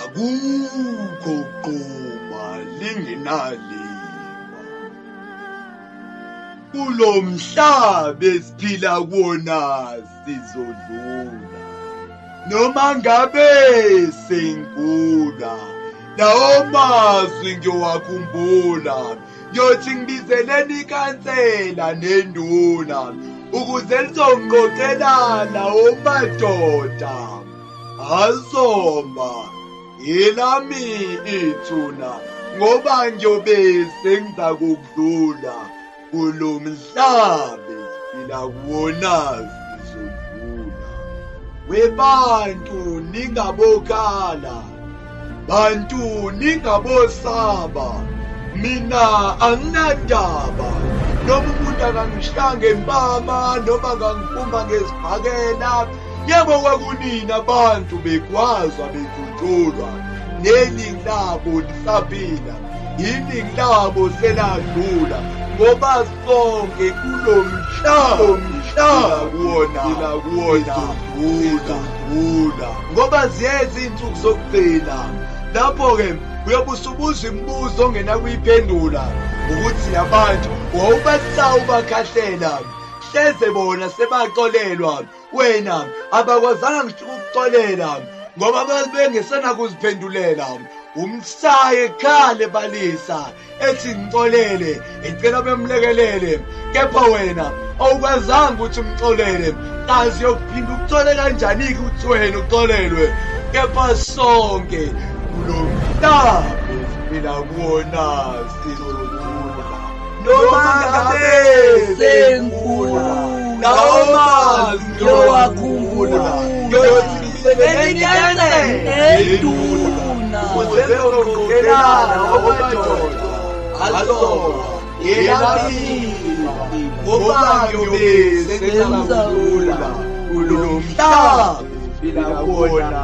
Akukho quma lingenaliwa. Kulo mhlaba esiphila kuwona sizodlula. Noma ngabe sengigula, lawo mazwi ngiyowakhumbula. Ngiyothi ngibizeleni ikhansela nenduna ukuze lizongixoxela lawo madoda. Azomba elami ithuna ngoba ngiyobe sengiza kukudlula kulo mhlaba esiphila kuwona sizodlula. Webantu ningabokhala, bantu ningabosaba, mina anginandaba noma umuntu akangishaya ngempama noma akangifumba ngezibhakela. Yebo kwakunini abantu begwazwa bedutshulwa, neningi labo lisaphila, iningi labo seladlula, ngoba sonke kulo mhlaba kuwona sizodlula, ngoba ziyeza iy'nsuku zokugcina lapho-ke uyobe usubuza imibuzo ongenakuyiphendula ukuthi abantu wawubasawu ubakhahlela hleze bona sebaxolelwa, wena abakwazanga ngisho ukukuxolela ngoba bengesenakuziphendulela. Umsaye ekhale balisa ethi ngixolele, ecela bemlekelele, kepha wena awukwazanga ukuthi umxolele. Kazi yokuphinda ukuthole kanjani-ke ukuthi wena uxolelwe? Kepha sonke kulo mhlaba esiphila kuwona sizodlula, noma ngabe sengigula, lawo mazwi ngiyowakhumbula. Ngiyothi ngibizeleni nenduna ukuze sizoqokelana amadoda azoba yelamiwa, ngoba ngiyobe sengizakudlula kulo mhlaba esiphila kuwona.